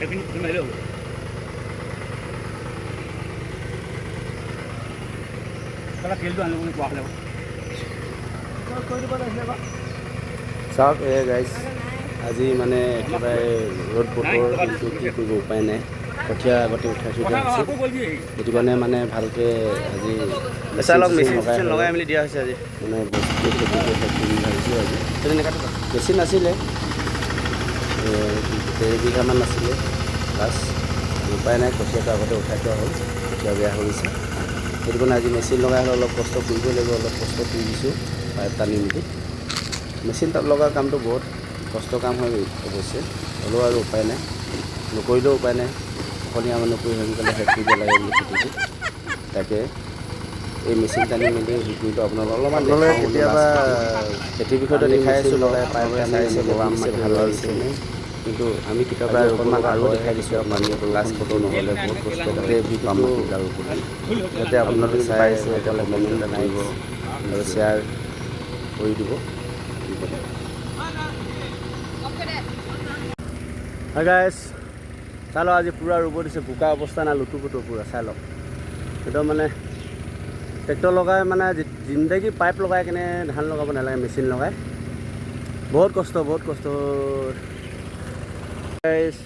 সেইখিনি ফটো মাৰিলেও হ'ব। তেলটো আনিব বুলি কোৱা হ'লে। চাওক এয়া গাইজ, আজি মানে একেবাৰে ৰ'দ বতৰ, কিন্তু কি কৰিব উপায় নাই। কঠীয়া আগতে উঠাই থৈ দিয়া হৈছে, সেইটো কাৰণে মানে ভালকৈ আজি চাই লওক, মেচিন মেচিন লগাই চেচিন লগাই মেলি দিয়া হৈছে আজি। মানে বস্তু খেতিটো শেষ কৰিম ভাবিছোঁ আজি। বেছি নাছিলে, 1.5 বিঘামান আছিলে বাছ। উপায় নাই, কঠীয়াটো আগতে উঠাই থোৱা হ'ল, কঠীয়া বেয়া হৈ গৈছে। সেইটো কাৰণে আজি মেচিন লগাই হ'লে অলপ কষ্ট কৰিবই লাগিব। অলপ কষ্ট কৰি দিছোঁ পাইপ টানি মেলি। মেচিন তাত লগোৱা কামটো বহুত কষ্ট কাম হয় অৱশ্যে, হ'লেও আৰু উপায় নাই, নকৰিলেও উপায় নাই। অসমীয়া মানুহ কৰি সোনকালে শেষ কৰিব লাগে বুলি খেতিটো। তাকে এই মেচিন টানি মেলি হেৰি কৰিলোঁ, আপোনালোক অলপমান আপোনালোকে দেখাওঁ কেতিয়াবা খেতিৰ বিষয়টো আমি দেখাই আছোঁ মেচিন লগাই পাইপ আপোনালোকে টানি চাইছে এনেকৈ বাম দিছে, মাটি ভাল ৰোৱা লাগিছে। কিন্তু আমি কেতিয়াবা আজি ৰুব অকণমান লগা আৰু হয়, দেখাই দিছোঁ পানী আপোনালোকক লাষ্ট বৰষুণ ফটো নহ'লে বহুত কষ্ট তাতে বাম ভিডিঅ'টো মাটিবিলাক ৰুবলৈ। যাতে আপোনালোকে আপোনালোকে চাই পাইছে সকলে কমেণ্ট কমেণ্ট এটা কৰিব কৰিব আৰু শ্বেয়াৰ কৰি দিব। হয় গাইজ, চাই লওক, আজি পূৰা ৰুব দিছে, বোকা অৱস্থা নাই, লুটু পুটু পূৰা। চাই লওক, একদম মানে ট্ৰেক্টৰ লগাই মানে জিন্দগী পাইপ লগাই কেনে ধান লগাব নালাগে, মেচিন লগাই। বহুত কষ্ট, বহুত কষ্ট। গাইজ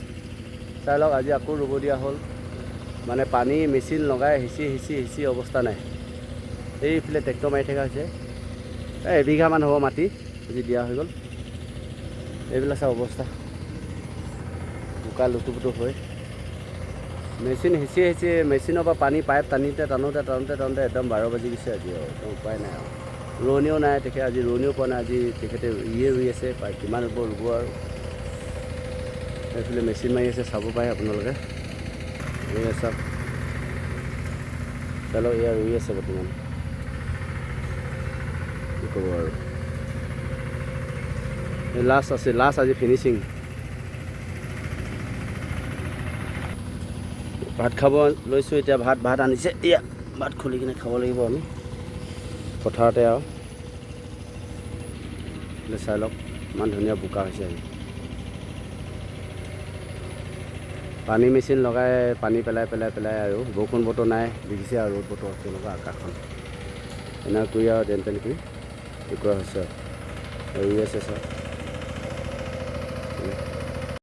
চাই লওক, আজি আকৌ ৰুব দিয়া হ'ল। মানে পানী মেচিন লগাই সিঁচি সিঁচি সিঁচি অৱস্থা নাই। এইফালে ট্ৰেক্টৰ মাৰি থকা হৈছে। এই এবিঘামান হ'ব মাটি আজি দিয়া হৈ গ'ল। এইবিলাক চাওক অৱস্থা, বোকা লুটু পুটু হৈ মেচিন সিঁচি সিঁচি, মেচিনৰ পৰা পানী পাইপ টানোতে টানোতে টানোতে টানোতে একদম 12 বাজি গৈছে আজি। আৰু একদম উপায় নাই আৰু ৰোৱনীও নাই। তেখেত আজি ৰোৱনীও পোৱা নাই, আজি তেখেতে ইয়ে ৰুই আছে। পাই কিমান ৰুব ৰুব আৰু। এইফালে মেচিন মাৰি আছে, চাব পাৰে আপোনালোকে। এয়া চাওক, চাই লওক, এয়া ৰুই আছে বৰ্তমান। কি ক'ব আৰু, লাষ্ট আছে, লাষ্ট আজি ফিনিচিং। ভাত খাব লৈছোঁ এতিয়া। ভাত ভাত আনিছে, এয়া ভাত খুলি কিনে খাব লাগিব আমি পথাৰতে। আৰু এইফালে চাই লওক, ইমান ধুনীয়া বোকা হৈছে আজি। পানী মেচিন লগাই পানী পেলাই পেলাই পেলাই আৰু বৰষুণ বতৰ নাই দেখিছে, আৰু ৰ'দ বতৰ কেনেকুৱা আকাশখন, এনেকুৱা কৰি আৰু যেন তেন কৰি কৰা হৈছে। আৰু ৰুই আছে চাওক।